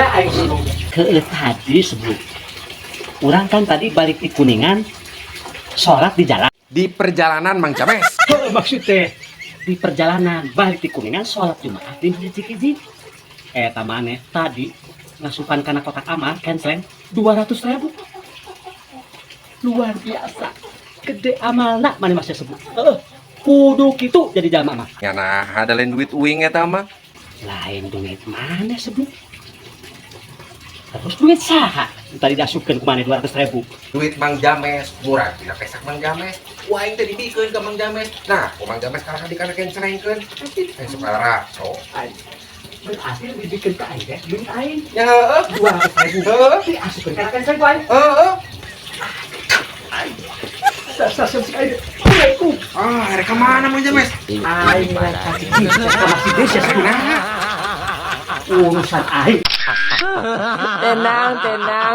Heula aing ngomong. Ke tadi sebelum urang kan tadi balik di Kuningan, sholat di jalan. Di perjalanan, Mang James. Heuh, maksudnya di perjalanan balik di Kuningan, sholat Jumat di Masjid Cikijing. Eh, maneh tadi ngasupan kana kotak amal canceling 200 ribu. Luar biasa gede amalna maneh masih sebut. Heeh, kudu kitu jadi jalma mah. Ya nah, ada lain duit uing eta mah. Lain duit maneh sebut, terus duit saha tadi diasupkeun ku maneh 200 ribu? Duit Mang James, murah tidak pesak Mang James. Wah, aing teh dibikeun ka Mang James. Nah, ku Mang James kalah dikana kencelengkeun. Eh, separa. So. Berarti dibikin ke aing teh duit aing? Ya heeh. 200 ribu Heeh. diasupkeun kana kencleng ku aing? Heeh. Stasiun si aing. Assalamualaikum. Ah, rek ka mana, Mang James? Aing rek ka Cikijing, ka masjid desa. Nah, urusan aing. Tenang, tenang.